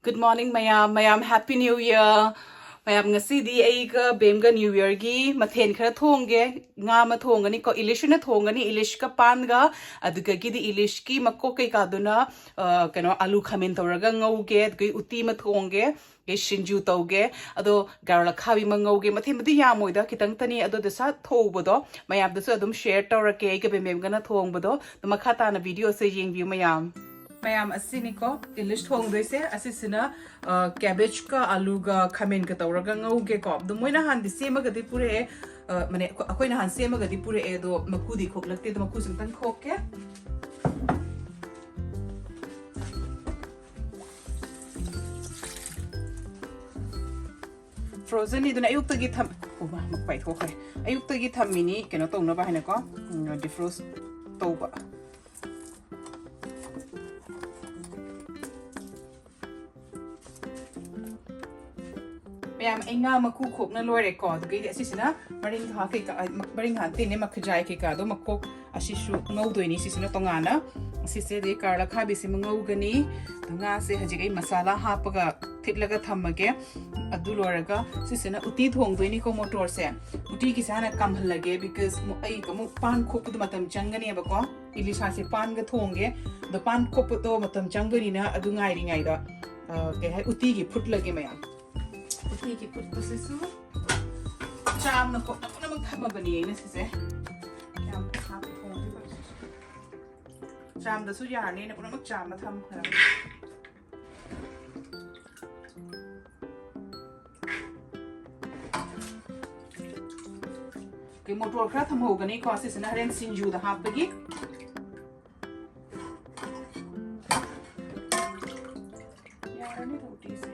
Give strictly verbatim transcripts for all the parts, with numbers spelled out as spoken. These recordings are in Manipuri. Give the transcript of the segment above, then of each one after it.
Good morning, ꯃꯌꯥꯝ꯫ ꯃꯌꯥꯝ, Happy New Year꯫ ꯃꯌꯥꯝ, ꯉꯁꯤꯗꯤ ꯑꯩꯒ ꯕꯦꯝꯒ New Yearꯒꯤ ꯃꯊꯦꯜ ꯈꯔ ꯊꯣꯡꯒꯦ꯫ ꯉꯥ ꯑꯃ ꯊꯣꯡꯒꯅꯤꯀꯣ, ꯏꯂꯤꯁꯅ ꯊꯣꯡꯒꯅꯤ, ꯏꯂꯤꯁꯀ ꯄꯥꯟꯒ꯫ ꯑꯗꯨꯗꯒꯤꯗꯤ ꯏꯂꯤꯁꯀꯤ ꯃꯀꯣꯛ ꯀꯩꯀꯥꯗꯨꯅ, ꯑ, ꯀꯩꯅꯣ, ꯑꯂꯨ ꯈꯥꯃꯦꯟ ꯇꯧꯔꯒ ꯉꯧꯒꯦ, ꯑꯗꯨꯗꯒꯤ ꯎꯇꯤ ꯑꯃ ꯊꯣꯡꯒꯦ, ꯑꯗꯩ ꯁꯤꯡꯖꯨ ꯇꯧꯒꯦ꯫ ꯑꯗꯣ ꯒꯥꯔꯣ ꯑꯈꯥꯕꯤ ꯑꯃ ꯉꯧꯒꯦ꯫ ꯃꯊꯦꯜꯕꯨꯗꯤ ꯌꯥꯝꯃꯣꯏꯗ, ꯈꯤꯇꯪꯇꯅꯤ꯫ ꯑꯗꯣ ꯗꯁꯥ ꯊꯣꯡꯕꯗꯣ ꯃꯌꯥꯝꯗꯁꯨ ꯑꯗꯨꯝ share ꯇꯧꯔꯛꯀꯦ, ꯑꯩꯒ ꯕꯦꯝꯕꯦꯝꯒꯅ ꯊꯣꯡꯕꯗꯣ꯫ ꯑꯗꯣ ꯃꯈꯥ ꯇꯥꯅ videoꯁꯦ ꯌꯦꯡꯕꯤꯌꯨ, ꯃꯌꯥꯝ꯫ ꯃꯌꯥꯝ, ꯑꯁꯤꯅꯤꯀꯣ ꯏꯂꯤꯁ ꯊꯣꯡꯗꯣꯏꯁꯦ꯫ ꯑꯁꯤꯁꯤꯅ, ꯑ, cabbageꯀ ꯑꯂꯨꯒ ꯈꯥꯃꯦꯟꯒ ꯇꯧꯔꯒ ꯉꯧꯒꯦꯀꯣ꯫ ꯑꯗꯣ ꯃꯣꯏ ꯅꯍꯥꯟꯗꯤ ꯁꯦꯝꯃꯒꯗꯤ ꯄꯨꯔꯛꯑꯦ꯫ ꯑ, ꯃꯅꯦ, ꯑꯩꯈꯣꯏ, ꯑꯩꯈꯣꯏ ꯅꯍꯥꯟ ꯁꯦꯝꯃꯒꯗꯤ ꯄꯨꯔꯛꯑꯦ, ꯑꯗꯣ ꯃꯀꯨꯗꯤ ꯈꯣꯛꯂꯛꯇꯦ꯫ ꯑꯗꯣ ꯃꯀꯨꯁꯦ ꯑꯝꯇꯪ ꯈꯣꯛꯀꯦ꯫ Frozenꯅꯤꯗꯨꯅ ꯑꯌꯨꯛꯇꯒꯤ ꯊꯝ-, ꯑꯣ, ꯃꯥ, ꯃꯄꯥꯏ ꯊꯣꯛꯈ꯭ꯔꯦ꯫ ꯑꯌꯨꯛꯇꯒꯤ ꯊꯝꯃꯤꯅꯤ, ꯀꯩꯅꯣ ꯇꯧꯅꯕ ꯍꯥꯏꯅꯀꯣ, ꯎꯝ, defrost ꯇꯧꯕ꯫ ꯃꯌꯥꯝ, ꯑꯩ ꯉꯥ ꯃꯀꯨ ꯈꯣꯛꯅ ꯂꯣꯏꯔꯦꯀꯣ꯫ ꯑꯗꯨꯒꯩꯗꯤ ꯑꯁꯤꯁꯤꯅ ꯃꯔꯤꯡꯈꯥ ꯀꯩꯀꯥ, ꯑ, ꯃ-, ꯃꯔꯤꯡꯈꯥ ꯅꯠꯇꯦꯅꯦ, ꯃꯈꯖꯥꯏ ꯀꯩꯀꯥꯗꯣ, ꯃꯀꯣꯛ ꯑꯁꯤꯁꯨ ꯉꯧꯗꯣꯏꯅꯤ꯫ ꯁꯤꯁꯤꯅ ꯇꯣꯉꯥꯟꯅ, ꯑꯁꯤꯁꯦ ꯑꯗꯩ ꯀꯥꯔꯣꯠ ꯑꯈꯥꯕꯤꯁꯤꯃ ꯉꯧꯒꯅꯤ꯫ ꯑꯗꯣ ꯉꯥꯁꯦ ꯍꯧꯖꯤꯛ ꯑꯩ ꯃꯁꯥꯂꯥ ꯍꯥꯞꯄꯒ ꯊꯤꯠꯂꯒ ꯊꯝꯃꯒꯦ꯫ ꯑꯗꯨ ꯂꯣꯏꯔꯒ ꯁꯤꯁꯤꯅ ꯎꯇꯤ ꯊꯣꯡꯗꯣꯏꯅꯤꯀꯣ, ꯃꯣꯇꯣꯔꯁꯦ꯫ ꯎꯇꯤꯒꯤꯁꯦ ꯍꯥꯟꯅ ꯀꯥꯝꯍꯜꯂꯒꯦ, because ꯑꯃꯨꯛ ꯑꯩ ꯑꯃꯨꯛ ꯄꯥꯟ ꯈꯣꯛꯄꯗ ꯃꯇꯝ ꯆꯪꯒꯅꯦꯕꯀꯣ꯫ ꯏꯂꯤꯁꯥꯁꯦ ꯄꯥꯟꯒ ꯊꯣꯡꯒꯦ꯫ ꯑꯗꯣ ꯄꯥꯟ ꯈꯣꯛꯄꯗꯣ ꯃꯇꯝ ꯆꯪꯗꯣꯏꯅꯤꯅ ꯑꯗꯨ ꯉꯥꯏꯔꯤꯉꯩꯗ, ꯑ, ꯀꯩ ꯍꯥꯏ, ꯎꯇꯤꯒꯤ ꯐꯨꯠꯂꯒꯦ, ꯃꯌꯥꯝ꯫ ꯎꯇꯤꯒꯤ ꯐꯨꯠꯄꯁꯤꯁꯨ ꯆꯥꯝꯅ ꯈꯣꯠꯅ ꯄꯨꯝꯅꯃꯛ ꯊꯝꯃꯕꯅꯤ ꯑꯩꯅ ꯁꯤꯁꯦ꯫ ꯌꯥꯝ ꯍꯥꯞꯄ ꯊꯣꯡꯗꯣꯏꯕ꯫ ꯆꯥꯝꯗꯁꯨ ꯌꯥꯔꯅꯤ, ꯑꯩꯅ ꯄꯨꯝꯅꯃꯛ ꯆꯥꯝꯃ ꯊꯝꯈ꯭ꯔꯕꯅꯤ꯫ ꯑꯣꯀꯦ, ꯃꯣꯇꯣꯔ ꯈꯔ ꯊꯝꯍꯧꯒꯅꯤꯀꯣ, ꯁꯤꯁꯤꯅ ꯍꯣꯔꯦꯟ ꯁꯤꯡꯖꯨꯗ ꯍꯥꯞꯄꯒꯤ꯫ ꯌꯥꯔꯅꯤ ꯎꯇꯤꯁꯦ꯫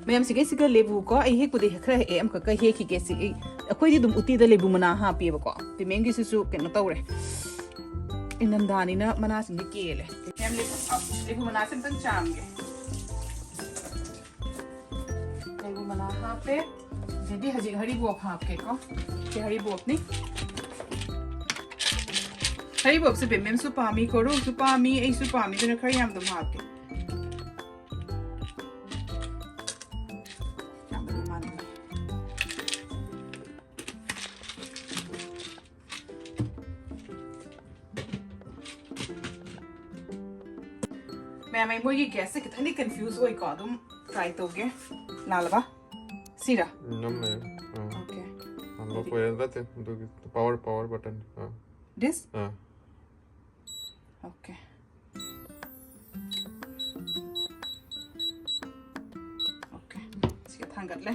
ꯃꯌꯥꯝ, ꯁꯤꯒꯩꯁꯤꯒ ꯂꯦꯕꯨꯀꯣ, ꯑꯩ ꯍꯦꯛꯄꯨꯗꯤ ꯈꯔ ꯍꯦꯛꯑꯦ, ꯑꯃꯈꯛꯀ ꯍꯦꯛꯈꯤꯒꯦ꯫ ꯁꯤ ꯑꯩ, ꯑꯩꯈꯣꯏꯗꯤ ꯑꯗꯨꯝ ꯎꯇꯤꯗ ꯂꯦꯕꯨ ꯃꯅꯥ ꯍꯥꯞꯄꯦꯕꯀꯣ꯫ ꯄꯤꯃꯦꯟꯒꯤꯁꯤꯁꯨ ꯀꯩꯅꯣ ꯇꯧꯔꯦ, ꯏꯪꯊꯝꯊꯥꯅꯤꯅ ꯃꯅꯥꯁꯤꯡꯁꯦ ꯀꯦꯜꯂꯦ꯫ ꯃꯌꯥꯝ, ꯂꯦꯕꯨ, ꯑ, ꯂꯦꯕꯨ ꯃꯅꯥꯁꯦ ꯑꯝꯇꯪ ꯆꯥꯝꯒꯦ꯫ ꯂꯦꯕꯨ ꯃꯅꯥ ꯍꯥꯞꯄꯦ꯫ ꯑꯗꯩꯗꯤ ꯍꯧꯖꯤꯛ ꯍꯔꯤꯕꯣꯞ ꯍꯥꯞꯀꯦꯀꯣ꯫ ꯁꯤ ꯍꯔꯤꯕꯣꯞꯅꯤ꯫ ꯍꯔꯤꯕꯣꯞꯁꯦ ꯕꯦꯝꯕꯦꯝꯁꯨ ꯄꯥꯝꯃꯤ, ꯀꯣꯔꯧꯁꯨ ꯄꯥꯝꯃꯤ, ꯑꯩꯁꯨ ꯄꯥꯝꯃꯤ, ꯑꯗꯨꯅ ꯈꯔ ꯌꯥꯝ ꯑꯗꯨꯝ ꯍꯥꯞꯀꯦ꯫ ꯃꯌꯥꯝ, ꯑꯩ ꯃꯣꯏꯒꯤ ꯒꯦꯁꯁꯦ ꯈꯤꯇꯪꯗꯤ ꯀꯟꯐ꯭ꯌꯨꯁ ꯑꯣꯏꯀꯣ, ꯑꯗꯨꯝ ꯇ꯭ꯔꯥꯏ ꯇꯧꯒꯦ꯫ ꯂꯥꯜꯂꯕ? ꯁꯤꯔ? ꯎꯝ, ꯅꯝꯃꯦ꯫ ꯑꯥ꯫ Okay. ꯑꯟꯂꯣꯛ ꯑꯣꯏꯔꯦ ꯅꯠꯇꯦ, ꯑꯗꯨꯒꯤ power, power button. Ah. This? Ah. Okay. Okay. ꯁꯤ ꯊꯥꯡꯒꯠꯂꯦ꯫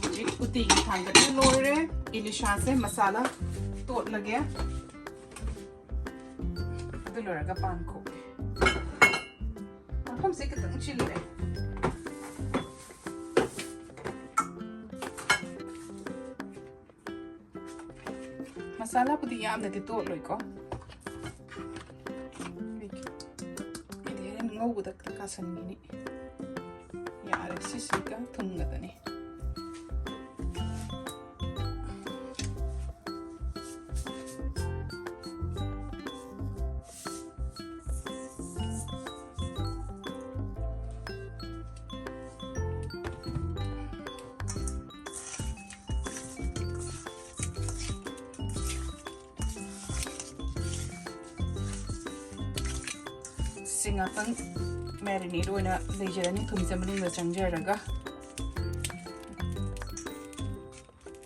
ꯍꯧꯖꯤꯛ ꯎꯇꯤꯒꯤ ꯊꯥꯡꯒꯠꯂꯦ, ꯂꯣꯏꯔꯦ꯫ ꯏꯂꯤꯁꯥꯁꯦ ꯃꯁꯥꯂꯥ ꯇꯣꯠꯂꯒꯦ꯫ ꯑꯗꯨ ꯂꯣꯏꯔꯒ ꯄꯥꯟ ꯈꯣꯛꯀꯦ꯫ ꯃꯐꯝꯁꯦ ꯈꯤꯇꯪ ꯆꯤꯜꯂꯦ꯫ ꯃꯁꯥꯂꯥꯕꯨꯗꯤ ꯌꯥꯝꯅꯗꯤ ꯇꯣꯠꯂꯣꯏꯀꯣ꯫ ꯑꯩꯗꯤ ꯍꯣꯔꯦꯟ ꯉꯧꯕꯗ ꯈꯛꯇ ꯀꯥꯁꯟꯈꯤꯅꯤ꯫ ꯌꯥꯔꯦ, ꯁꯤꯁꯤꯒ ꯊꯨꯝꯒꯗꯅꯤ꯫ ꯁꯤ ꯉꯥꯛꯇꯪ ꯃꯦꯔꯤꯅꯦꯠ ꯑꯣꯏꯅ ꯂꯩꯖꯔꯅꯤ, ꯊꯨꯝꯁꯦ ꯃꯅꯨꯡꯗ ꯆꯪꯖꯔꯒ꯫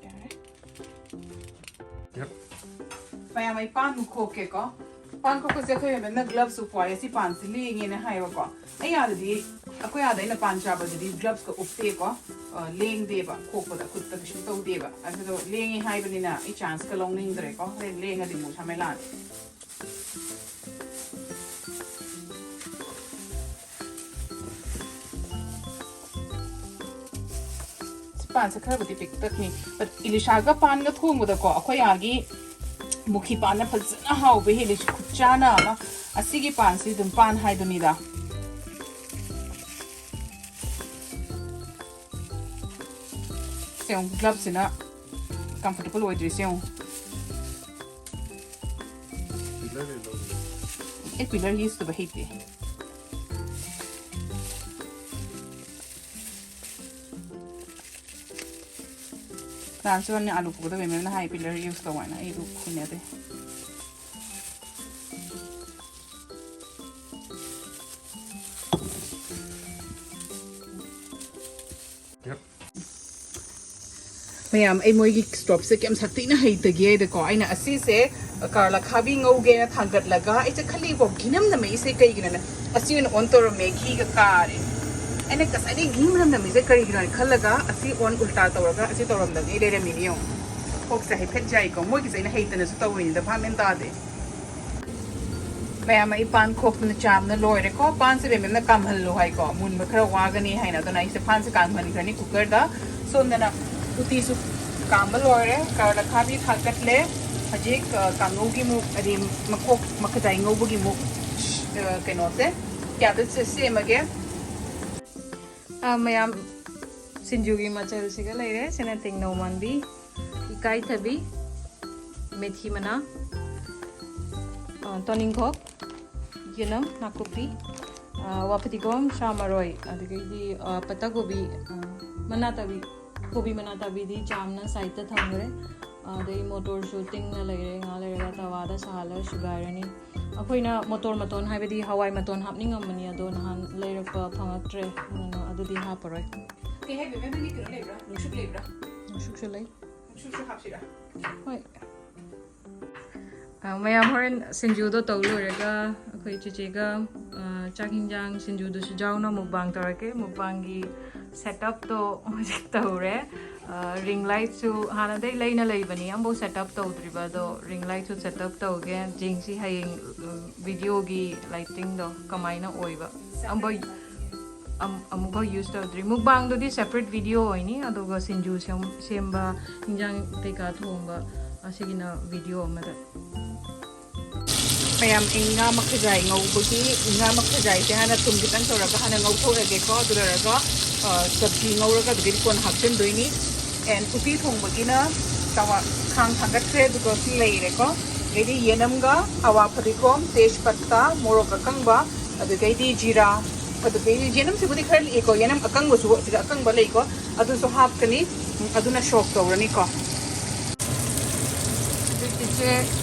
ꯌꯥꯔꯦ꯫ Yep. ꯃꯌꯥꯝ, ꯑꯩ ꯄꯥꯟ ꯈꯣꯛꯀꯦꯀꯣ꯫ ꯄꯥꯟ ꯈꯣꯛꯄꯁꯦ ꯑꯩꯈꯣꯏ ꯍꯦꯃꯦꯟꯅ ꯒ꯭ꯂꯞꯁ ꯎꯞꯄꯣ ꯍꯥꯏꯌꯦ, ꯁꯤ ꯄꯥꯟꯁꯤ ꯂꯦꯡꯉꯦꯅ ꯍꯥꯏꯌꯦꯕꯀꯣ꯫ ꯑꯩ ꯑꯥꯗꯗꯤ, ꯑꯩꯈꯣꯏ ꯑꯥꯗ ꯑꯩꯅ ꯄꯥꯟ ꯆꯥꯕꯗꯗꯤ ꯒ꯭ꯂꯞꯁꯀ ꯎꯞꯇꯦꯀꯣ꯫ ꯑ, ꯂꯦꯡꯗꯦꯕ, ꯈꯣꯛꯄꯗ ꯈꯨꯠꯇ ꯀꯩꯁꯨ ꯇꯧꯗꯦꯕ꯫ ꯑꯗꯨꯗꯣ ꯂꯦꯡꯉꯦ ꯍꯥꯏꯕꯅꯤꯅ ꯑꯩ ꯆꯥꯟꯁꯀ ꯂꯧꯅꯤꯡꯗ꯭ꯔꯦꯀꯣ, ꯍꯣꯔꯦꯟ ꯂꯦꯡꯉꯗꯤ ꯑꯃꯨꯛ ꯁꯥꯃꯦꯂꯥꯅꯤ꯫ ꯁꯤ ꯄꯥꯟꯁꯦ ꯈꯔꯕꯨꯗꯤ ꯄꯤꯛꯇꯛꯅꯤ, but ꯏꯂꯤꯁꯥꯒ ꯄꯥꯟꯒ ꯊꯣꯡꯕꯗꯀꯣ, ꯑꯩꯈꯣꯏ ꯑꯥꯒꯤ ꯃꯨꯈꯤ ꯄꯥꯟꯅ ꯐꯖꯅ ꯍꯥꯎꯕ ꯍꯦꯜꯂꯤ꯫ ꯈꯨꯠꯆꯥꯅ ꯑꯃ, ꯑꯁꯤꯒꯤ ꯄꯥꯟꯁꯤ ꯑꯗꯨꯝ ꯄꯥꯟ ꯍꯥꯏꯗꯨꯅꯤꯗ꯫ ꯁꯦ ꯌꯦꯡꯉꯨ, ꯒ꯭ꯂꯞꯁꯤꯅ ꯀꯝꯐꯣꯔꯇꯦꯕꯜ ꯑꯣꯏꯗ꯭ꯔꯤꯁꯦ ꯌꯦꯡꯉꯨ꯫ ꯑꯩ ꯄꯤꯂꯔ ꯌꯨꯁ ꯇꯧꯕ ꯍꯩꯇꯦ꯫ ꯅꯍꯥꯟꯁꯨ ꯑꯩꯅ ꯑꯥꯂꯨ ꯄꯨꯒꯗꯕ ꯃꯦꯝꯅ ꯍꯥꯏ, ꯄꯤꯂꯔ ꯌꯨꯁ ꯇꯧ ꯍꯥꯏꯅ, ꯑꯩ ꯑꯗꯨ ꯍꯩꯅꯗꯦ꯫ ꯃꯌꯥꯝ, ꯑꯩ ꯃꯣꯏꯒꯤ ꯁ꯭ꯇꯣꯞꯁꯦ ꯀꯌꯥꯝ ꯁꯥꯊꯤꯅ ꯍꯩꯇꯒꯦ ꯍꯥꯏꯗꯀꯣ, ꯑꯩꯅ ꯑꯁꯤꯁꯦ ꯀꯥꯔꯂꯥ ꯈꯥꯕꯤ ꯉꯧꯒꯦꯅ ꯊꯥꯡꯒꯠꯂꯒ ꯑꯩꯁꯦ ꯈꯜꯂꯤꯀꯣ, ꯘꯤꯅꯝ ꯅꯝꯃꯛꯏꯁꯦ ꯀꯩꯒꯤꯅꯣꯅ꯫ ꯑꯁꯤ ꯑꯣꯏꯅ ꯑꯣꯟ ꯇꯧꯔꯝꯃꯦ, ꯘꯤꯒ ꯀꯥꯔꯦ꯫ ꯑꯩꯅ ꯉꯁꯥꯏꯗꯒꯤ ꯘꯤ ꯃꯅꯝ ꯅꯝꯃꯤꯁꯦ ꯀꯔꯤꯒꯤꯅꯣ ꯍꯥꯏꯅ ꯈꯜꯂꯒ ꯑꯁꯤ ꯑꯣꯟ ꯎꯜꯇꯥ ꯇꯧꯔꯒ ꯑꯁꯤ ꯇꯧꯔꯝꯗꯕꯅꯤ, ꯑꯩ ꯂꯩꯔꯝꯃꯤꯅꯦ ꯌꯦꯡꯉꯣ꯫ ꯀꯣꯛꯁꯦ ꯍꯥꯏꯐꯦꯠ ꯌꯥꯏꯀꯣ, ꯃꯣꯏꯒꯤꯁꯦ ꯑꯩꯅ ꯍꯩꯇꯅꯁꯨ ꯇꯧꯔꯤꯅꯤꯗ, ꯚꯥꯞ ꯃꯦꯟ ꯇꯥꯗꯦ꯫ ꯃꯌꯥꯝ, ꯑꯩ ꯄꯥꯟ ꯈꯣꯛꯇꯅ ꯆꯥꯝꯅ ꯂꯣꯏꯔꯦꯀꯣ꯫ ꯄꯥꯟꯁꯦ ꯕꯦꯝꯕꯦꯝꯅ ꯀꯥꯝꯍꯜꯂꯨ ꯍꯥꯏꯀꯣ, ꯃꯨꯟꯕ ꯈꯔ ꯋꯥꯒꯅꯤ ꯍꯥꯏꯅ꯫ ꯑꯗꯨꯅ ꯑꯩꯁꯦ ꯄꯥꯟꯁꯦ ꯀꯥꯝꯍꯟꯈ꯭ꯔꯅꯤ ꯀꯨꯀꯔꯗ꯫ ꯁꯣꯝꯗꯅ ꯎꯇꯤꯁꯨ ꯀꯥꯝꯕ ꯂꯣꯏꯔꯦ꯫ ꯀꯥꯔꯂꯥ ꯈꯥꯕꯤ ꯊꯥꯡꯒꯠꯂꯦ꯫ ꯍꯧꯖꯤꯛ, ꯑ, ꯀꯥꯡꯉꯧꯒꯤ ꯃꯨꯛ, ꯑꯗꯤ ꯃꯀꯣꯛ ꯃꯈꯖꯥꯏ ꯉꯧꯕꯒꯤ ꯃꯨꯛ, ꯑ, ꯀꯩꯅꯣꯁꯦ, ꯀꯌꯥꯗ ꯁꯦ-, ꯁꯦꯝꯃꯒꯦ꯫ ꯑ, ꯃꯌꯥꯝ, ꯁꯤꯡꯖꯨꯒꯤ ꯃꯆꯜꯁꯤꯒ ꯂꯩꯔꯦ꯫ ꯁꯤꯅ ꯇꯦꯡꯅꯧ ꯃꯥꯟꯕꯤ, ꯏꯀꯥꯏꯊꯕꯤ, ꯃꯦꯊꯤ ꯃꯅꯥ, ꯑ, ꯇꯣꯅꯤꯡꯈꯣꯛ, ꯌꯦꯅꯝ, ꯅꯥꯀꯨꯞꯄꯤ, ꯑ, ꯋꯥ ꯐꯗꯤꯒꯣꯝ, ꯁꯥ ꯃꯔꯣꯏ, ꯑꯗꯨꯗꯒꯤꯗꯤ, ꯑ, ꯄꯠꯇ ꯀꯣꯕꯤ, ꯑ, ꯃꯅꯥ ꯇꯥꯕꯤ, ꯀꯣꯕꯤ ꯃꯅꯥ ꯇꯥꯕꯤꯗꯤ ꯆꯥꯝꯅ ꯁꯥꯏꯠꯇ ꯊꯝꯈ꯭ꯔꯦ꯫ ꯑ, ꯑꯗꯩ ꯃꯣꯇꯣꯔꯁꯨ ꯇꯤꯡꯅ ꯂꯩꯔꯦ꯫ ꯉꯥꯏꯍꯥꯛ ꯂꯩꯔꯒ ꯇꯋꯥꯗ ꯁꯥꯍꯜꯂꯒ ꯁꯨꯒꯥꯏꯔꯅꯤ꯫ ꯑꯩꯈꯣꯏꯅ ꯃꯣꯇꯣꯔ ꯃꯇꯣꯟ, ꯍꯥꯏꯕꯗꯤ ꯍꯋꯥꯏ ꯃꯇꯣꯟ ꯍꯥꯞꯅꯤꯡꯉꯝꯕꯅꯤ, ꯑꯗꯣ ꯅꯍꯥꯟ ꯂꯩꯔꯛꯄ ꯐꯪꯉꯛꯇ꯭ꯔꯦ, ꯑꯗꯨꯅ ꯑꯗꯨꯗꯤ ꯍꯥꯞꯄꯔꯣꯏ꯫ ꯀꯩ ꯍꯥꯏꯕ? ꯅꯪꯒꯤ ꯀꯩꯅꯣ ꯂꯩꯕ꯭ꯔꯥ? ꯅꯨꯡꯁꯨꯛ ꯂꯩꯕ꯭ꯔꯥ? ꯅꯨꯡꯁꯨꯛꯁꯨ ꯂꯩ꯫ ꯅꯨꯡꯁꯨꯛꯁꯨ ꯍꯥꯞꯁꯤꯔꯥ? ꯍꯣꯏ꯫ ꯑ, ꯃꯌꯥꯝ, ꯍꯣꯔꯦꯟ ꯁꯤꯡꯖꯨꯗꯣ ꯇꯧ ꯂꯣꯏꯔꯒ ꯑꯩꯈꯣꯏ ꯆꯦꯆꯦꯒ, ꯑ, ꯆꯥꯛ ꯍꯤꯟꯖꯥꯡ, ꯁꯤꯡꯖꯨꯗꯨꯁꯨ ꯌꯥꯎꯅ ꯃꯨꯛꯕꯥꯡ ꯇꯧꯔꯛꯀꯦ꯫ ꯃꯨꯛꯕꯥꯡꯒꯤ ꯁꯦꯠꯑꯞꯇꯣ ꯍꯧꯖꯤꯛ ꯇꯧꯔꯦ꯫ ꯑ, ꯔꯤꯡ ꯂꯥꯏꯠꯁꯨ ꯍꯥꯟꯅꯗꯩ ꯂꯩꯅ ꯂꯩꯕꯅꯤ, ꯑꯝꯐꯥꯎ ꯁꯦꯠꯑꯞ ꯇꯧꯗ꯭ꯔꯤꯕ, ꯑꯗꯣ ꯔꯤꯡ ꯂꯥꯏꯠꯁꯨ ꯁꯦꯠꯑꯞ ꯇꯧꯒꯦ꯫ ꯌꯦꯡꯁꯤ ꯍꯌꯦꯡ, ꯎꯝ, ꯚꯤꯗꯤꯑꯣꯒꯤ ꯂꯥꯏꯇꯤꯡꯗꯣ ꯀꯃꯥꯏꯅ ꯑꯣꯏꯕ꯫ ꯑꯝꯐꯥꯎ, ꯑꯝ-, ꯑꯃꯨꯛꯐꯥꯎ ꯌꯨꯁ ꯇꯧꯗ꯭ꯔꯤ꯫ ꯃꯨꯛꯕꯥꯡꯗꯨꯗꯤ ꯁꯦꯄꯔꯦꯠ ꯚꯤꯗꯤꯑꯣ ꯑꯣꯏꯅꯤ, ꯑꯗꯨꯒ ꯁꯤꯡꯖꯨ ꯁꯦꯝ-, ꯁꯦꯝꯕ, ꯍꯤꯟꯖꯥꯡ ꯀꯩꯀꯥ ꯊꯣꯡꯕ, ꯑꯁꯤꯒꯤꯅ ꯚꯤꯗꯤꯑꯣ ꯑꯃꯗ꯫ ꯃꯌꯥꯝ, ꯑꯩ ꯉꯥ ꯃꯈꯖꯥꯏ ꯉꯧꯕꯒꯤ, ꯉꯥ ꯃꯈꯖꯥꯏꯁꯦ ꯍꯥꯟꯅ ꯊꯨꯝ ꯈꯤꯇꯪ ꯇꯧꯔꯒ ꯍꯥꯟꯅ ꯉꯧꯊꯣꯛꯂꯒꯦꯀꯣ꯫ ꯑꯗꯨ ꯂꯣꯏꯔꯒ, ꯑ, ꯁꯕꯖꯤ ꯉꯧꯔꯒ ꯑꯗꯨꯗꯒꯤꯗꯤ ꯀꯣꯟꯅ ꯍꯥꯞꯆꯤꯟꯗꯣꯏꯅꯤ꯫ And ꯎꯇꯤ ꯊꯣꯡꯕꯒꯤꯅ ꯇꯋꯥ, ꯈꯥꯡ ꯊꯥꯡꯒꯠꯈ꯭ꯔꯦ, ꯑꯗꯨꯒ ꯁꯤ ꯂꯩꯔꯦꯀꯣ꯫ ꯑꯗꯩꯗꯤ ꯌꯦꯅꯝꯒ ꯑꯋꯥ ꯐꯗꯤꯒꯣꯝ, ꯇꯦꯖ ꯄꯠꯇꯥ, ꯃꯣꯔꯣꯛ ꯑꯀꯪꯕ, ꯑꯗꯨꯗꯒꯤꯗꯤ ꯖꯤꯔꯥ, ꯑꯗꯨꯗꯒꯤꯗꯤ ꯌꯦꯅꯝꯁꯤꯕꯨꯗꯤ ꯈꯔ ꯂꯤꯛꯑꯦꯀꯣ, ꯌꯦꯅꯝ ꯑꯀꯪꯕꯁꯨ ꯁꯤꯗ ꯑꯀꯪꯕ ꯂꯩꯀꯣ, ꯑꯗꯨꯁꯨ ꯍꯥꯞꯀꯅꯤ꯫ ꯎꯝ, ꯑꯗꯨꯅ ꯁꯣꯛ ꯇꯧꯔꯅꯤꯀꯣ꯫ ꯍꯧꯖꯤꯛꯀꯤꯁꯦ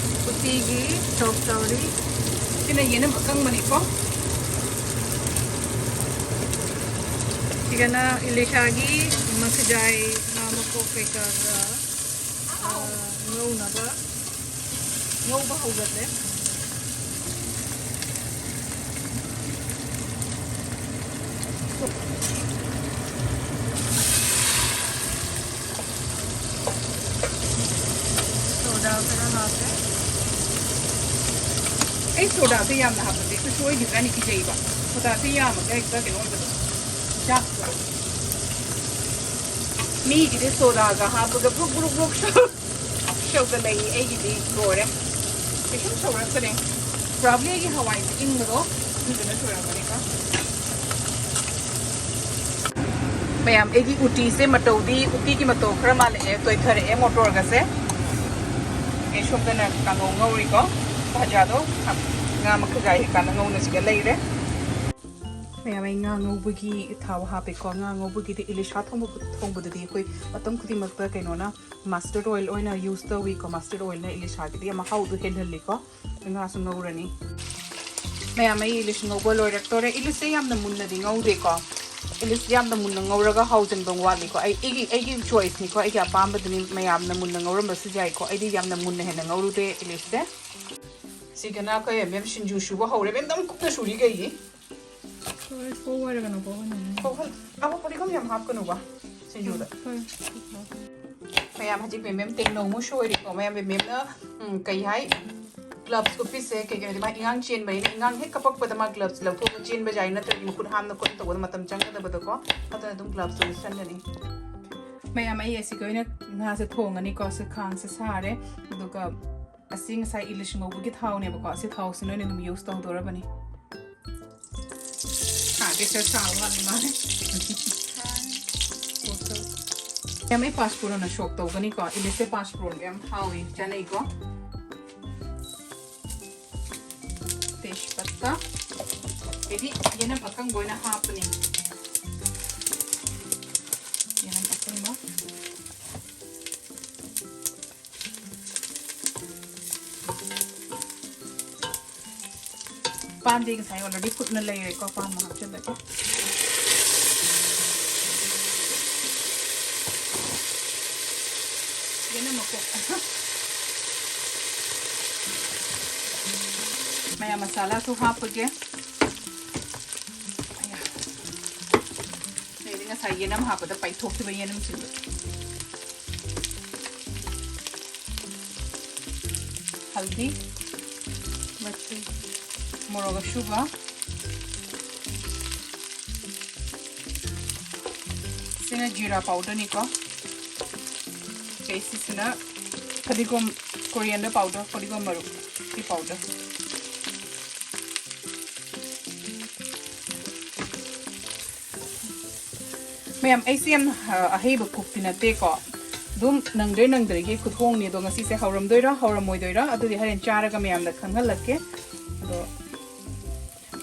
ꯎꯇꯤꯒꯤ ꯁꯣꯛ ꯇꯧꯔꯤ꯫ ꯁꯤꯅ ꯌꯦꯅꯝ ꯑꯀꯪꯕꯅꯤꯀꯣ꯫ ꯁꯤꯒꯅ ꯏꯂꯤꯁꯥꯒꯤ, ꯎꯝ, ꯃꯁꯤꯗ ꯑꯩ ꯉꯥ ꯃꯀꯣꯛ ꯀꯩꯀꯥꯒ, ꯑ, ꯉꯧꯅꯕ ꯉꯧꯕ ꯍꯧꯒꯠꯂꯦ꯫ ꯁꯣꯗꯥ ꯈꯔ ꯍꯥꯞꯄꯦ꯫ ꯑꯩ ꯁꯣꯗꯥꯁꯦ ꯌꯥꯝꯅ ꯍꯥꯞꯄꯁꯦ ꯍꯦꯛꯇ ꯁꯣꯏꯈꯤꯗ꯭ꯔꯥꯅ ꯀꯤꯖꯩꯕ꯫ ꯁꯣꯗꯥꯁꯦ ꯌꯥꯝꯃꯒ ꯍꯦꯛꯇ ꯀꯩꯅꯣ ꯑꯣꯏꯕꯗꯣ꯫ ꯆꯥꯛꯇꯣ꯫ ꯃꯤꯒꯤꯗꯤ ꯁꯣꯗꯥꯒ ꯍꯥꯞꯄꯒ ꯕ꯭ꯔꯨꯛ ꯕ꯭ꯔꯨꯛ ꯕ꯭ꯔꯨꯛ ꯁꯧ-, ꯁꯧꯒꯠꯂꯛꯏ꯫ ꯑꯩꯒꯤꯗꯤ ꯂꯣꯏꯔꯦ꯫ ꯀꯩꯁꯨꯝ ꯁꯧꯔꯛꯇ꯭ꯔꯦ꯫ ꯄ꯭ꯔꯣꯕ꯭ꯂꯤ ꯑꯩꯒꯤ ꯍꯋꯥꯏꯁꯦ ꯏꯪꯕꯗꯣ ꯑꯗꯨꯗꯨꯅ ꯁꯣꯏꯔꯛꯄꯅꯤꯀꯣ꯫ ꯃꯌꯥꯝ, ꯑꯩꯒꯤ ꯎꯇꯤꯁꯦ ꯃꯇꯧꯗꯤ, ꯎꯇꯤꯒꯤ ꯃꯇꯧ ꯈꯔ ꯃꯥꯜꯂꯛꯑꯦ, ꯇꯣꯏꯊꯔꯛꯑꯦ ꯃꯣꯇꯣꯔꯒꯁꯦ꯫ ꯑꯩ ꯁꯣꯝꯗꯅ ꯀꯥꯡꯉꯧ ꯉꯧꯔꯤꯀꯣ, ꯚꯥꯖꯥꯗꯣ, ꯉꯥ ꯃꯈꯜ ꯀꯩꯀꯥꯅ ꯉꯧꯅꯁꯤꯒ ꯂꯩꯔꯦ꯫ ꯃꯌꯥꯝ, ꯑꯩ ꯉꯥ ꯉꯧꯕꯒꯤ ꯊꯥꯎ ꯍꯥꯞꯄꯦꯀꯣ꯫ ꯉꯥ ꯉꯧꯕꯒꯤꯗꯤ ꯏꯂꯤꯁꯥ ꯊꯣꯡꯕ, ꯊꯣꯡꯕꯗꯗꯤ ꯑꯩꯈꯣꯏ ꯃꯇꯝ ꯈꯨꯗꯤꯡꯃꯛꯇ ꯀꯩꯅꯣꯅ mustard oil ꯑꯣꯏꯅ use ꯇꯧꯏꯀꯣ꯫ Mustard oilꯅ ꯏꯂꯤꯁꯥꯒꯤꯗꯤ ꯃꯍꯥꯎꯗꯣ ꯍꯦꯜꯍꯜꯂꯤꯀꯣ꯫ ꯉꯥꯁꯨ ꯉꯧꯔꯅꯤ꯫ ꯃꯌꯥꯝ, ꯑꯩ ꯏꯂꯤꯁ ꯉꯧꯕ ꯂꯣꯏꯔꯛꯇꯣꯔꯦ꯫ ꯏꯂꯤꯁꯁꯦ ꯌꯥꯝꯅ ꯃꯨꯟꯅꯗꯤ ꯉꯧꯗꯦꯀꯣ꯫ ꯏꯂꯤꯁ ꯌꯥꯝꯅ ꯃꯨꯟꯅ ꯉꯧꯔꯒ ꯍꯥꯎꯖꯟꯕ ꯋꯥꯠꯂꯤꯀꯣ꯫ ꯑꯩ, ꯑꯩꯒꯤ, ꯑꯩꯒꯤ choiceꯅꯤꯀꯣ, ꯑꯩꯒꯤ ꯑꯄꯥꯝꯕꯗꯨꯅꯤ꯫ ꯃꯌꯥꯝꯅ ꯃꯨꯟꯅ ꯉꯧꯔꯝꯕꯁꯨ ꯌꯥꯏꯀꯣ꯫ ꯑꯩꯗꯤ ꯌꯥꯝꯅ ꯃꯨꯟꯅ ꯍꯦꯟꯅ ꯉꯧꯔꯨꯗꯦ ꯏꯂꯤꯁꯁꯦ꯫ ꯁꯤꯒꯅ ꯑꯩꯈꯣꯏ ꯃꯦꯝ ꯁꯤꯡꯖꯨ ꯁꯨꯕ ꯍꯧꯔꯦ꯫ ꯃꯦꯝ, ꯅꯪ ꯀꯨꯞꯅ ꯁꯨꯔꯤ ꯀꯩꯒꯤ? ꯍꯣꯏ, ꯐꯣꯔꯋꯥꯔꯗ ꯀꯩꯅꯣ ꯐꯥꯎꯕꯅꯦ꯫ ꯐꯥꯎꯍꯜ-, ꯑꯕꯣ, ꯐꯗꯤꯒꯣꯝ ꯌꯥꯝ ꯍꯥꯞꯀꯅꯨꯕ ꯁꯤꯡꯖꯨꯗ꯫ ꯍꯣꯏ꯫ ꯃꯌꯥꯝ, ꯍꯧꯖꯤꯛ ꯃꯦꯝ, ꯃꯦꯝ ꯇꯦꯡꯅꯧ ꯑꯃꯨꯛ ꯁꯣꯏꯔꯤꯀꯣ꯫ ꯃꯌꯥꯝ, ꯃꯦꯝꯅ, ꯎꯝ, ꯀꯩ ꯍꯥꯏ, gloves ꯎꯞꯄꯤꯁꯦ ꯀꯩꯒꯤꯅꯣꯗꯤ ꯃꯥ ꯏꯉꯥꯡ ꯆꯦꯟꯕꯅꯤꯅ, ꯏꯉꯥꯡ ꯍꯦꯛ ꯀꯞꯄꯛꯄꯗ ꯃꯥ gloves ꯂꯧꯊꯣꯛꯑꯒ ꯆꯦꯟꯕ ꯌꯥꯏ, ꯅꯠꯇ꯭ꯔꯗꯤ ꯃꯈꯨꯠ ꯍꯥꯝꯅ ꯈꯣꯠꯅ ꯇꯧꯕꯗ ꯃꯇꯝ ꯆꯪꯒꯗꯕꯗꯣꯀꯣ꯫ ꯑꯗꯨꯅ ꯑꯗꯨꯝ gloves ꯎꯞꯁꯟꯒꯅꯤ꯫ ꯃꯌꯥꯝ, ꯑꯩ ꯑꯁꯤꯒꯤ ꯑꯣꯏꯅ ꯉꯥꯁꯦ ꯊꯣꯡꯉꯅꯤꯀꯣ꯫ ꯁꯤ ꯈꯥꯡꯁꯦ ꯁꯥꯔꯦ, ꯑꯗꯨꯒ ꯑꯁꯤ ꯉꯁꯥꯏ ꯏꯂꯤꯁ ꯉꯧꯕꯒꯤ ꯊꯥꯎꯅꯦꯕꯀꯣ꯫ ꯑꯁꯤ ꯊꯥꯎꯁꯤꯅ ꯑꯣꯏꯅ ꯑꯗꯨꯝ use ꯇꯧꯗꯣꯔꯕꯅꯤ꯫ ꯁꯥꯒꯦ ꯁꯥ ꯁꯥꯕ ꯃꯥꯜꯂꯦ ꯃꯥꯜꯂꯦ꯫ ꯌꯥꯝ, ꯑꯩ ꯄꯥꯁꯄꯣꯔꯟꯅ ꯁꯣꯛ ꯇꯧꯒꯅꯤꯀꯣ꯫ ꯏꯂꯤꯁꯁꯦ ꯄꯥꯁꯄꯣꯔꯟꯒ ꯌꯥꯝ ꯍꯥꯎꯋꯤ, ꯆꯥꯅꯩꯀꯣ꯫ ꯇꯦꯖꯄꯇꯥ꯫ ꯑꯩꯗꯤ ꯌꯦꯅꯝ ꯑꯀꯪꯕ ꯑꯣꯏꯅ ꯍꯥꯞꯄꯅꯤ꯫ ꯌꯦꯅꯝ ꯑꯀꯪꯕ꯫ ꯄꯥꯟꯗꯤ ꯉꯁꯥꯏ already ꯐꯨꯠꯅ ꯂꯩꯔꯦꯀꯣ, ꯄꯥꯟ ꯑꯃ ꯍꯥꯞꯆꯤꯜꯂꯒꯦ꯫ ꯃꯌꯥꯝ ꯃꯁꯥꯂꯥꯁꯨ ꯍꯥꯞꯄꯒꯦ꯫ ꯑꯌꯥ꯫ ꯑꯩꯗꯤ ꯉꯁꯥꯏ ꯌꯦꯅꯝ ꯍꯥꯞꯄꯗ ꯄꯩꯊꯣꯛꯈꯤꯕ ꯌꯦꯅꯝꯁꯤꯡꯗꯣ꯫ ꯍꯜꯗꯤ, ꯃꯆꯨ, ꯃꯣꯔꯣꯛ ꯑꯁꯨꯕ, ꯁꯤꯅ ꯖꯤꯔꯥ ꯄꯥꯎꯗꯔꯅꯤꯀꯣ꯫ ꯑꯗꯩ ꯁꯤꯁꯤꯅ ꯐꯗꯤꯒꯣꯝ, coriander powder, ꯐꯗꯤꯒꯣꯝ ꯃꯔꯨ, ꯁꯤ ꯄꯥꯎꯗꯔ꯫ ꯃꯌꯥꯝ, ꯑꯩꯁꯦ ꯌꯥꯝ, ꯑ, ꯑꯍꯩꯕ ꯀꯨꯛꯇꯤ ꯅꯠꯇꯦꯀꯣ꯫ ꯑꯗꯨꯝ ꯅꯪꯗ꯭ꯔꯦ ꯅꯪꯗ꯭ꯔꯦꯒꯤ ꯈꯨꯊꯣꯡꯅꯤ꯫ ꯑꯗꯣ ꯉꯁꯤꯁꯦ ꯍꯧꯔꯝꯗꯣꯏꯔꯥ ꯍꯧꯔꯝꯃꯣꯏꯗꯣꯏꯔꯥ ꯑꯗꯨꯗꯤ ꯍꯣꯔꯦꯟ ꯆꯥꯔꯒ ꯃꯌꯥꯝꯗ ꯈꯪꯍꯜꯂꯛꯀꯦ꯫ ꯑꯗꯣ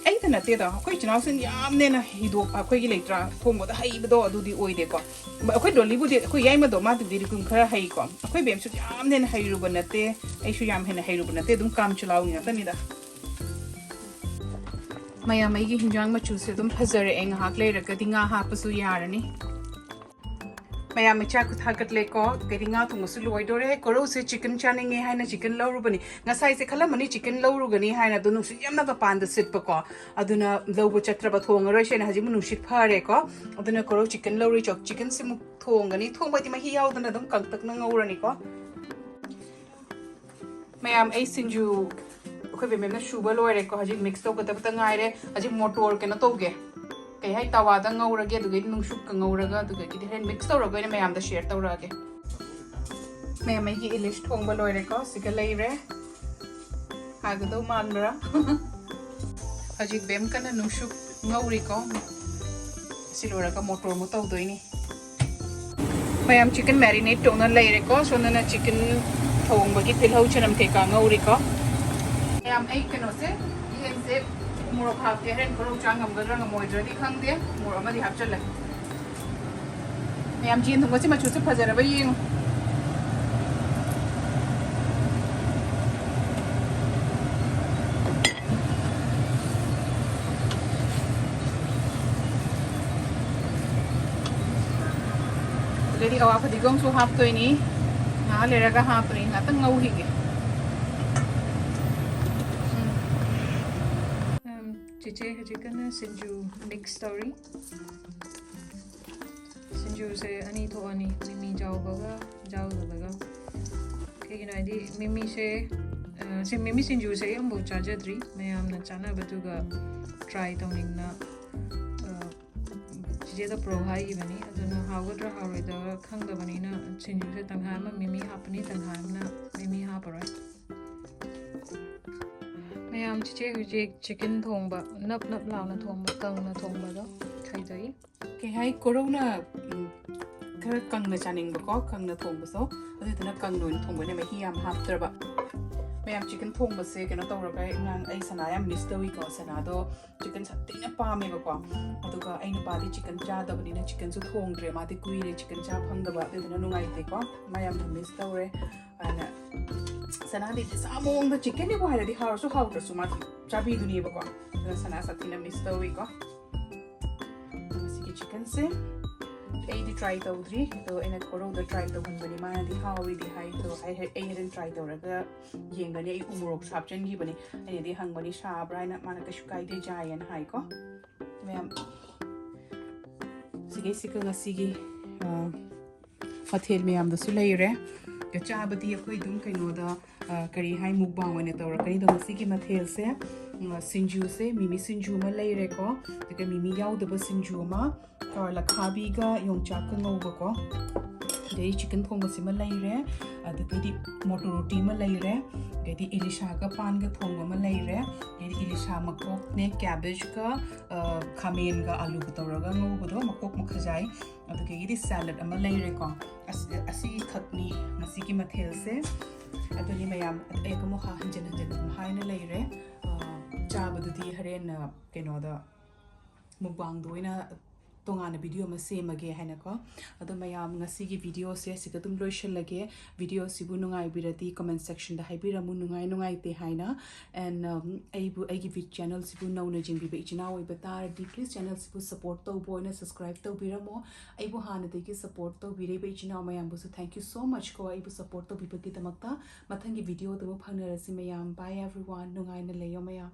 ꯑꯩꯗ ꯅꯠꯇꯦꯗ, ꯑꯩꯈꯣꯏ ꯏꯆꯤꯟ ꯏꯅꯥꯎꯁꯤꯡ ꯌꯥꯝꯅ ꯍꯦꯟꯅ ꯍꯩꯗꯣꯛ-, ꯑꯩꯈꯣꯏꯒꯤ ꯂꯩꯇ꯭ꯔꯥ, ꯊꯣꯡꯕꯗ ꯍꯩꯕꯗꯣ ꯑꯗꯨꯗꯤ ꯑꯣꯏꯗꯦꯀꯣ꯫ ꯑꯩꯈꯣꯏ ꯗꯣꯂꯤꯕꯨꯗꯤ, ꯑꯩꯈꯣꯏ ꯌꯥꯏꯃꯗꯣ, ꯃꯥꯗꯨꯗꯤ ꯑꯗꯨꯝ ꯈꯔ ꯍꯩꯀꯣ꯫ ꯑꯩꯈꯣꯏ ꯕꯦꯝꯁꯨ ꯌꯥꯝꯅ ꯍꯦꯟꯅ ꯍꯩꯔꯨꯕ ꯅꯠꯇꯦ, ꯑꯩꯁꯨ ꯌꯥꯝ ꯍꯦꯟꯅ ꯍꯩꯔꯨꯕ ꯅꯠꯇꯦ, ꯑꯗꯨꯝ ꯀꯥꯝ ꯆꯂꯥꯎꯒꯤ ꯉꯥꯛꯇꯅꯤꯗ꯫ ꯃꯌꯥꯝ, ꯑꯩꯒꯤ ꯍꯤꯟꯖꯥꯡ ꯃꯆꯨꯁꯦ ꯑꯗꯨꯝ ꯐꯖꯔꯛꯑꯦ, ꯉꯥꯏꯍꯥꯛ ꯂꯩꯔꯒꯗꯤ ꯉꯥ ꯍꯥꯞꯄꯁꯨ ꯌꯥꯔꯅꯤ꯫ ꯃꯌꯥꯝ, ꯃꯩꯆꯥꯛ ꯊꯥꯒꯠꯂꯦꯀꯣ꯫ ꯀꯩꯗꯤ ꯉꯥ ꯊꯣꯡꯕꯁꯨ ꯂꯣꯏꯗꯣꯔꯦ꯫ ꯀꯣꯔꯧꯁꯦ chicken ꯆꯥꯅꯤꯡꯉꯦ ꯍꯥꯏꯅ chicken ꯂꯧꯔꯨꯕꯅꯤ꯫ ꯉꯁꯥꯏꯁꯦ ꯈꯜꯂꯝꯕꯅꯤ chicken ꯂꯧꯔꯨꯒꯅꯤ ꯍꯥꯏꯅ, ꯑꯗꯨ ꯅꯨꯡꯁꯤꯠ ꯌꯥꯝꯅ ꯃꯄꯥꯟꯗ ꯁꯤꯠꯄꯀꯣ꯫ ꯑꯗꯨꯅ ꯂꯧꯕ ꯆꯠꯇ꯭ꯔꯕ, ꯊꯣꯡꯉꯔꯣꯏꯁꯦꯅ꯫ ꯍꯧꯖꯤꯛ ꯅꯨꯡꯁꯤꯠ ꯐꯔꯦꯀꯣ꯫ ꯑꯗꯨꯅ ꯀꯣꯔꯧ chicken ꯂꯧꯔꯨꯏ꯫ ꯆꯣ-, chicken ꯁꯤꯃꯨꯛ ꯊꯣꯡꯒꯅꯤ꯫ ꯊꯣꯡꯕꯗꯤ ꯃꯍꯤ ꯌꯥꯎꯗꯅ ꯑꯗꯨꯝ ꯀꯪꯇꯛꯅ ꯉꯧꯔꯅꯤꯀꯣ꯫ ꯃꯌꯥꯝ, ꯑꯩ ꯁꯤꯡꯖꯨ ꯑꯩꯈꯣꯏ ꯕꯦꯝꯕꯦꯝꯅ ꯁꯨꯕ ꯂꯣꯏꯔꯦꯀꯣ꯫ ꯍꯧꯖꯤꯛ mix ꯇꯧꯒꯗꯕꯇ ꯉꯥꯏꯔꯦ꯫ ꯍꯧꯖꯤꯛ ꯃꯣꯇꯣꯔ ꯀꯩꯅꯣ ꯇꯧꯒꯦ, ꯀꯩ ꯍꯥꯏ, ꯇꯋꯥꯗ ꯉꯧꯔꯒꯦ, ꯑꯗꯨꯒꯩꯗꯤ ꯅꯨꯡꯁꯨꯛꯀ ꯉꯧꯔꯒ, ꯑꯗꯨꯗꯒꯤꯗꯤ ꯍꯣꯔꯦꯟ mix ꯇꯧꯔꯒ ꯑꯣꯏꯅ ꯃꯌꯥꯝꯗ share ꯇꯧꯔꯛꯑꯒꯦ꯫ ꯃꯌꯥꯝ, ꯑꯩꯒꯤ ꯏꯂꯤꯁ ꯊꯣꯡꯕ ꯂꯣꯏꯔꯦꯀꯣ꯫ ꯁꯤꯒ ꯂꯩꯔꯦ꯫ ꯍꯥꯎꯒꯗꯧ ꯃꯥꯟꯕ꯭ꯔꯥ? ꯍꯧꯖꯤꯛ ꯕꯦꯝ ꯀꯟꯅ ꯅꯨꯡꯁꯨꯛ ꯉꯧꯔꯤꯀꯣ꯫ ꯁꯤ ꯂꯣꯏꯔꯒ ꯃꯣꯇꯣꯔ ꯑꯃꯨꯛ ꯇꯧꯗꯣꯏꯅꯤ꯫ ꯃꯌꯥꯝ, chicken marinate ꯇꯧꯅ ꯂꯩꯔꯦꯀꯣ꯫ ꯁꯣꯝꯗꯅ chicken ꯊꯣꯡꯕꯒꯤ ꯇꯤꯜꯍꯧ ꯆꯅꯝ ꯀꯩꯀꯥ ꯉꯧꯔꯤꯀꯣ꯫ ꯃꯌꯥꯝ, ꯑꯩ ꯀꯩꯅꯣꯁꯦ, ꯌꯦꯟꯁꯦ ꯃꯣꯔꯣꯛ ꯍꯥꯞꯇꯦ꯫ ꯍꯣꯔꯦꯟ ꯈꯣꯔꯧ ꯆꯥ ꯉꯝꯒꯗ꯭ꯔꯥ ꯉꯝꯃꯣꯏꯗ꯭ꯔꯗꯤ ꯈꯪꯗꯦ꯫ ꯃꯣꯔꯣꯛ ꯑꯃꯗꯤ ꯍꯥꯞꯆꯜꯂꯦ꯫ ꯃꯌꯥꯝ, ꯌꯦꯟ ꯊꯣꯡꯕꯁꯦ ꯃꯆꯨꯁꯦ ꯐꯖꯔꯕ ꯌꯦꯡꯉꯨ꯫ ꯑꯗꯩꯗꯤ ꯑꯋꯥ ꯐꯗꯤꯒꯣꯝꯁꯨ ꯍꯥꯞꯇꯣꯏꯅꯤ꯫ ꯉꯥꯏꯍꯥꯛ ꯂꯩꯔꯒ ꯍꯥꯞꯄꯅꯤ꯫ ꯉꯥꯛꯇꯪ ꯉꯧꯈꯤꯒꯦ꯫ ꯎꯝ꯫ ꯏꯆꯦ ꯍꯧꯖꯤꯛ ꯀꯟꯅ ꯁꯤꯡꯖꯨ ꯃꯤꯛꯁ ꯇꯧꯔꯤ꯫ ꯁꯤꯡꯖꯨꯁꯦ ꯑꯅꯤ ꯊꯣꯛꯑꯅꯤ, ꯃꯤꯃꯤ ꯌꯥꯎꯕꯒ ꯌꯥꯎꯗꯕꯒ꯫ ꯀꯩꯒꯤꯅꯣ ꯍꯥꯏꯗꯤ ꯃꯤꯃꯤꯁꯦ, ꯑ, ꯁꯤ ꯃꯤꯃꯤ ꯁꯤꯡꯖꯨꯁꯦ ꯑꯩ ꯑꯃꯨꯛ ꯆꯥꯖꯗ꯭ꯔꯤ꯫ ꯃꯌꯥꯝꯅ ꯆꯥꯅꯕꯗꯨꯒ ꯇ꯭ꯔꯥꯏ ꯇꯧꯅꯤꯡꯅ, ꯑ, ꯆꯤꯆꯦꯗ ꯄꯨꯔꯛꯑꯣ ꯍꯥꯏꯈꯤꯕꯅꯤ꯫ ꯑꯗꯨꯅ ꯍꯥꯎꯒꯗ꯭ꯔꯥ ꯍꯥꯎꯔꯣꯏꯗ꯭ꯔꯥ ꯈꯪꯗꯕꯅꯤꯅ ꯁꯤꯡꯖꯨꯁꯦ ꯇꯪꯈꯥꯏ ꯑꯃ ꯃꯤꯃꯤ ꯍꯥꯞꯄꯅꯤ, ꯇꯪꯈꯥꯏ ꯑꯃꯅ ꯃꯤꯃꯤ ꯍꯥꯞꯄꯔꯣꯏ꯫ ꯃꯌꯥꯝ, ꯆꯤꯆꯦ ꯍꯧꯖꯤꯛ ꯆꯤꯀꯟ ꯊꯣꯡꯕ, ꯅꯞ ꯅꯞ ꯂꯥꯎꯅ ꯊꯣꯡꯕ, ꯀꯪꯅ ꯊꯣꯡꯕꯗꯣ ꯈꯥꯏꯗꯣꯛꯏ꯫ ꯀꯩ ꯍꯥꯏ, ꯀꯣꯔꯧꯅ, ꯎꯝ, ꯈꯔ ꯀꯪꯅ ꯆꯥꯅꯤꯡꯕꯀꯣ, ꯀꯪꯅ ꯊꯣꯡꯕꯁꯨ꯫ ꯑꯗꯨꯗꯨꯅ ꯀꯪꯅ ꯑꯣꯏꯅ ꯊꯣꯡꯕꯅꯦ, ꯃꯍꯤ ꯌꯥꯝ ꯍꯥꯞꯇ꯭ꯔꯕ꯫ ꯃꯌꯥꯝ, ꯆꯤꯀꯟ ꯊꯣꯡꯕꯁꯦ ꯀꯩꯅꯣ ꯇꯧꯔꯒ ꯑꯉꯥꯡ, ꯑꯩ ꯁꯅꯥ ꯌꯥꯝ ꯃꯤꯁ ꯇꯧꯏꯀꯣ꯫ ꯁꯅꯥꯗꯣ ꯆꯤꯀꯟ ꯁꯥꯊꯤꯅ ꯄꯥꯝꯃꯦꯕꯀꯣ꯫ ꯑꯗꯨꯒ ꯑꯩ ꯅꯨꯄꯥꯗꯤ ꯆꯤꯀꯟ ꯆꯥꯗꯕꯅꯤꯅ ꯆꯤꯀꯟꯁꯨ ꯊꯣꯡꯗ꯭ꯔꯦ, ꯃꯥꯗꯤ ꯀꯨꯏꯔꯦ ꯆꯤꯀꯟ ꯆꯥ ꯐꯪꯗꯕ, ꯑꯗꯨꯗꯨꯅ ꯅꯨꯡꯉꯥꯏꯇꯦꯀꯣ꯫ ꯃꯥ ꯌꯥꯝꯅ ꯃꯤꯁ ꯇꯧꯔꯦ꯫ ꯑꯗꯨꯅ ꯁꯅꯥꯗꯤ ꯁꯥ ꯃꯑꯣꯡꯗ ꯆꯤꯀꯟꯅꯤꯕꯨ ꯍꯥꯏꯔꯗꯤ ꯍꯥꯎꯔꯁꯨ ꯍꯥꯎꯇ꯭ꯔꯁꯨ ꯃꯥꯗꯤ ꯆꯥꯕꯤꯗꯨꯅꯦꯕꯀꯣ꯫ ꯑꯗꯨꯅ ꯁꯅꯥ ꯁꯥꯊꯤꯅ ꯃꯤꯁ ꯇꯧꯏꯀꯣ꯫ ꯃꯁꯤꯒꯤ ꯆꯤꯀꯟꯁꯦ ꯑꯩꯗꯤ ꯇ꯭ꯔꯥꯏ ꯇꯧꯗ꯭ꯔꯤ, ꯑꯗꯣ ꯑꯩꯅ ꯀꯣꯔꯧꯗ ꯇ꯭ꯔꯥꯏ ꯇꯧꯍꯟꯕꯅꯤ, ꯃꯥꯅꯗꯤ ꯍꯥꯎꯏꯗꯤ ꯍꯥꯏ꯫ ꯑꯗꯣ ꯑꯩ ꯍꯦ-, ꯑꯩ ꯍꯣꯔꯦꯟ ꯇ꯭ꯔꯥꯏ ꯇꯧꯔꯒ ꯌꯦꯡꯒꯅꯤ꯫ ꯑꯩ ꯎꯃꯣꯔꯣꯛꯁꯨ ꯍꯥꯞꯆꯤꯟꯈꯤꯕꯅꯤ, ꯑꯩꯅꯗꯤ ꯍꯪꯕꯅꯤ ꯁꯥꯕ꯭ꯔꯥ ꯍꯥꯏꯅ, ꯃꯥꯅ ꯀꯩꯁꯨ ꯀꯥꯏꯗꯦ ꯆꯥꯏꯌꯦꯅ ꯍꯥꯏꯀꯣ꯫ ꯃꯌꯥꯝ, ꯁꯤꯒꯩꯁꯤꯒ ꯉꯁꯤꯒꯤ, ꯑ, ꯃꯊꯦꯜ ꯃꯌꯥꯝꯗꯁꯨ ꯂꯩꯔꯦ꯫ ꯑꯗ ꯆꯥꯕꯗꯤ ꯑꯩꯈꯣꯏ ꯑꯗꯨꯝ ꯀꯩꯅꯣꯗ, ꯑ, ꯀꯔꯤ ꯍꯥꯏ, ꯃꯨꯛꯕꯥꯡ ꯑꯣꯏꯅ ꯇꯧꯔꯛꯀꯅꯤ꯫ ꯑꯗꯣ ꯉꯁꯤꯒꯤ ꯃꯊꯦꯜꯁꯦ, ꯎꯝ, ꯁꯤꯡꯖꯨꯁꯦ, ꯃꯤꯃꯤ ꯁꯤꯡꯖꯨ ꯑꯃ ꯂꯩꯔꯦꯀꯣ, ꯑꯗꯨꯒ ꯃꯤꯃꯤ ꯌꯥꯎꯗꯕ ꯁꯤꯡꯖꯨ ꯑꯃ, ꯀꯥꯔꯣꯠ ꯑꯈꯥꯕꯤꯒ ꯌꯣꯡꯆꯥꯛꯀ ꯉꯧꯕꯀꯣ, ꯑꯗꯩ ꯆꯤꯀꯟ ꯊꯣꯡꯕꯁꯤꯃ ꯂꯩꯔꯦ, ꯑꯗꯒꯤꯗꯤ ꯃꯣꯇꯣꯔ ꯔꯣꯇꯤ ꯑꯃ ꯂꯩꯔꯦ, ꯑꯗꯩꯗꯤ ꯏꯂꯤꯁꯥꯒ ꯄꯥꯟꯒ ꯊꯣꯡꯕ ꯑꯃ ꯂꯩꯔꯦ, ꯑꯗꯩꯗꯤ ꯏꯂꯤꯁꯥ ꯃꯀꯣꯛꯅꯦ, ꯀꯦꯕꯦꯖꯀ, ꯑ, ꯈꯥꯃꯦꯟꯒ ꯑꯂꯨꯒ ꯇꯧꯔꯒ ꯉꯧꯕꯗꯣ, ꯃꯀꯣꯛ ꯃꯈꯖꯥꯏ, ꯑꯗꯨꯗꯒꯤꯗꯤ ꯁꯦꯂꯗ ꯑꯃ ꯂꯩꯔꯦꯀꯣ꯫ ꯑꯁ-, ꯑꯁꯤꯈꯛꯅꯤ ꯉꯁꯤꯒꯤ ꯃꯊꯦꯜꯁꯦ꯫ ꯑꯗꯨꯅꯤ ꯃꯌꯥꯝ, ꯑꯩ ꯑꯃꯨꯛ ꯍꯟꯖꯤꯟ ꯍꯟꯖꯤꯟ ꯑꯗꯨꯝ ꯍꯥꯏꯅ ꯂꯩꯔꯦ꯫ ꯑ, ꯆꯥꯕꯗꯨꯗꯤ ꯍꯣꯔꯦꯟ, ꯑ, ꯀꯩꯅꯣꯗ, ꯃꯨꯛꯕꯥꯡꯗ ꯑꯣꯏꯅ ꯇꯣꯉꯥꯟꯅ ꯚꯤꯗꯤꯑꯣ ꯑꯃ ꯁꯦꯝꯃꯒꯦ ꯍꯥꯏꯅꯀꯣ꯫ ꯑꯗꯣ ꯃꯌꯥꯝ, ꯉꯁꯤꯒꯤ ꯚꯤꯗꯤꯑꯣꯁꯦ ꯑꯁꯤꯗ ꯑꯗꯨꯝ ꯂꯣꯏꯁꯤꯜꯂꯒꯦ꯫ ꯚꯤꯗꯤꯑꯣꯁꯤꯕꯨ ꯅꯨꯡꯉꯥꯏꯕꯤꯔꯗꯤ ꯀꯃꯦꯟ ꯁꯦꯛꯁꯟꯗ ꯍꯥꯏꯕꯤꯔꯝꯃꯨ, ꯅꯨꯡꯉꯥꯏ ꯅꯨꯡꯉꯥꯏꯇꯦ ꯍꯥꯏꯅ꯫ ꯑꯦꯟ, ꯎꯝ, ꯑꯩꯕꯨ, ꯑꯩꯒꯤ ꯚꯤ-, ꯆꯦꯅꯦꯜꯁꯤꯕꯨ ꯅꯧꯅ ꯌꯦꯡꯕꯤꯕ ꯏꯆꯤꯟ ꯏꯅꯥꯎ ꯑꯣꯏꯕ ꯇꯥꯔꯗꯤ, ꯄ꯭ꯂꯤꯖ ꯆꯦꯅꯦꯜꯁꯤꯕꯨ ꯁꯄꯣꯔꯠ ꯇꯧꯕ ꯑꯣꯏꯅ ꯁꯕꯁꯀ꯭ꯔꯥꯏꯕ ꯇꯧꯕꯤꯔꯝꯃꯣ꯫ ꯑꯩꯕꯨ ꯍꯥꯟꯅꯗꯒꯤ ꯁꯄꯣꯔꯠ ꯇꯧꯕꯤꯔꯤꯕ ꯏꯆꯤꯟ ꯏꯅꯥꯎ ꯃꯌꯥꯝꯕꯨꯁꯨ thank you so much ꯀꯣ, ꯑꯩꯕꯨ ꯁꯄꯣꯔꯠ ꯇꯧꯕꯤꯕꯒꯤꯗꯃꯛꯇ꯫ ꯃꯊꯪꯒꯤ ꯚꯤꯗꯤꯑꯣꯗ ꯑꯃꯨꯛ ꯐꯪꯅꯔꯁꯤ ꯃꯌꯥꯝ꯫ Bye everyone, ꯅꯨꯡꯉꯥꯏꯅ ꯂꯩꯌꯣ ꯃꯌꯥꯝ꯫